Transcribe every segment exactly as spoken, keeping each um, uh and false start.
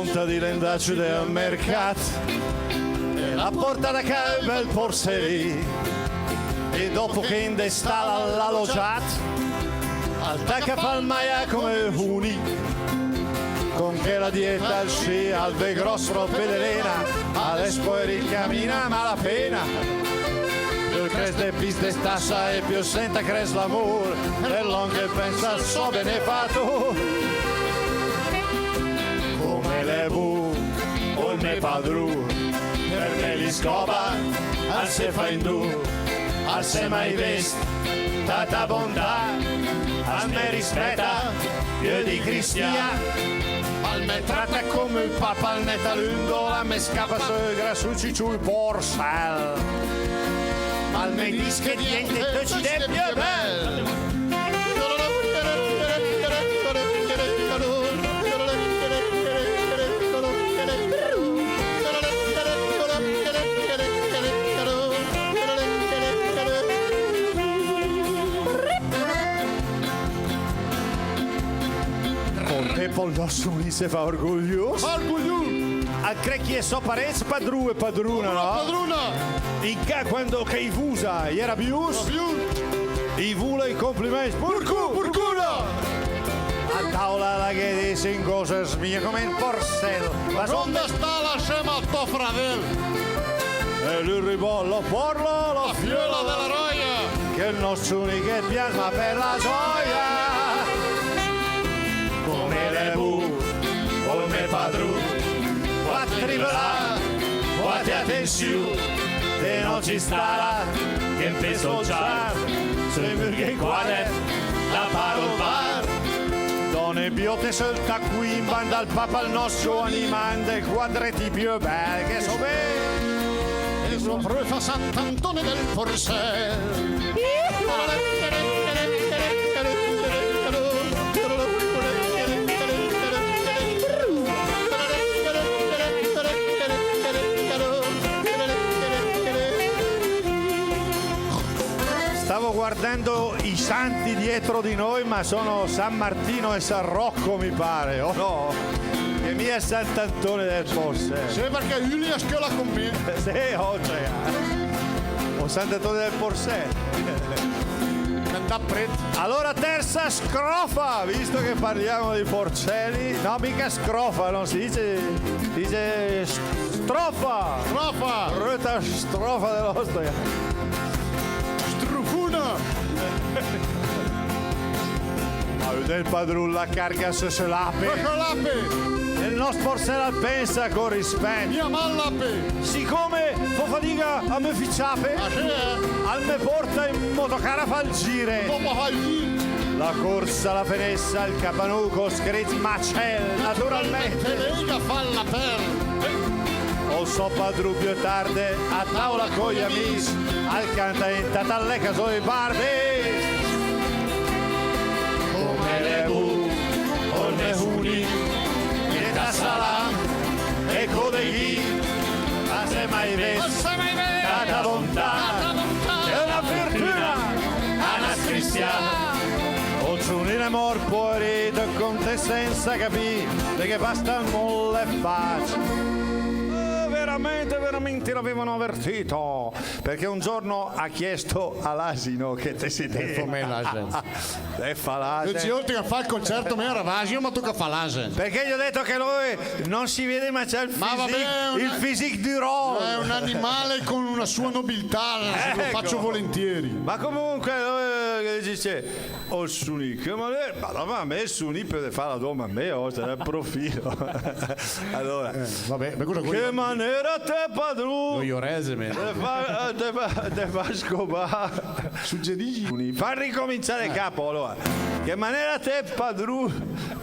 Di l'endacc del mercat, e l'à portàt a cà ü bel porsel, e dopo che 'n de stala l'à logiàt, al taca a fal maià come ü huni, con chèla dieta al scià, al vè gròs pròpe de lena, adès poerì 'l camina a mala pena. Piö crès de pis de stassa e piö senta crès l'amur, e l'òm che pènsa al sò benefatur. Come l'è bu ol mé padrù, per mé l'iscoba al se fa in du, al s'è mai vést tata bontà, al me rispèta piö di cristià. Al me trata come ü papa, al nèta l'ündola, me scapa sö grasù, ciciù, porsel. Al me dis che diènte töcc de piö bèl. Pòta pò 'l nòst Sunì se fa orgugliùs. Orgugliùs! Al crèd che i è sò parècc padrù e padruna, no? Padruna! In cà quando che i vusa, i è rabiùs. Rabiùs! I vula i complimèncc. Purcù, purcuna! A tàola la gh'è de issé in còsa smia come ü porsel. Ma sónde stala asèma al tò fradèl? E lü ribòt: l'ó pòrla, la fiöla de la ròia, che 'l nòst Sunì che 'l pians ma per la gioia. Come l'è bu ol mé padrù, quat triblà, quate atensiù, de nòcc in stala, che 'n pé sö 'l ciar, sö i mür ghe i quàder, da par ol bar. Dòne biòte sö 'l tacuì, in banda al papa, al nòst giovanì manda i quadrècc piö bèl che só bé. E sö pröf a Sant'Antone del Porsel. Stavo guardando i santi dietro di noi, ma sono San Martino e San Rocco, mi pare, o no? Che mia Sant'Antone del Porsel. Sé, perché Julia scola con me. Sé, oltre a... O Sant'Antone del Porsel. Canta prete. Allora, terza scrofa, visto che parliamo di porceli. No, mica scrofa, non si dice, si dice s-, strofa. Strofa. Brutta strofa dell'Austria. Strufuna. Al vèd ol padrù la carga sö sö l'ape. Sö sö l'ape. E ol nòst porsel al pènsa con rispèt. Mia mal l'ape. Sicome fó fadiga a me fì ciape, ah, sì, eh? Al me pòrta in motocar a fà 'l gire. Come fai? La corsa, la fenessa, il capannù con scritto Macel, naturalmente. Te vega fa la per. Ol sò padrù piö tarde, a tàola con i amìs, al canta in tata le casole barde. Come l'è bu ol me Sunì, che ta salam e codeghì, ma se mai vés, tata bontà, è una fortuna, a na scrissià. Ol Sunì l'è mòrt, poerito, con te sensa capì, perché basta mol e facc. Eh, veramente, veramente l'avevano avvertito, perché un giorno ha chiesto all'asino che te si... Come l'asino? Eh, fa l'asino. Tuti i giorni che fa il concerto, me a Ravasio, ma tu che fa l'asino. Perché gli ho detto che lui non si vede, ma c'ha il physique, il physique du roi. Ma va bene, è un animale con una sua nobiltà, lo faccio volentieri. Ecco. Ma comunque, eh, che dice, ol Sunì, che manera, ma no, ma a me ol Sunì pöde fà la doma a me, oh, te ne profilo. Allora, eh, vabbè, ma cosa vuoi? Che manera te, padrù? Lo Iorese, me. Te fa, eh, te fa, te fa sgobà. Suggerisci? Fa ricominciare da capo, allora. Che manera te, padrù,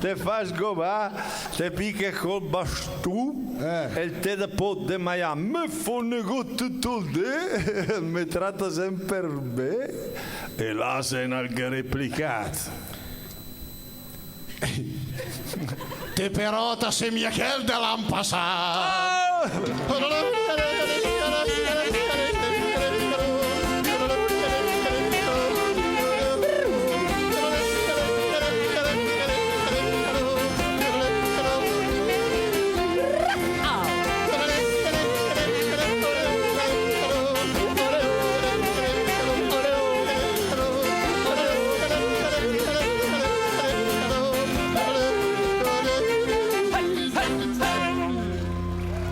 te fa sgobà, te piche col bastù, eh, e te dà pò de maià, me fó negót töt ol dé, me trata semper bé, e l'asèn al gh'à replicàt. Te però ta sé mia chèl de l'an pasàt. Ah!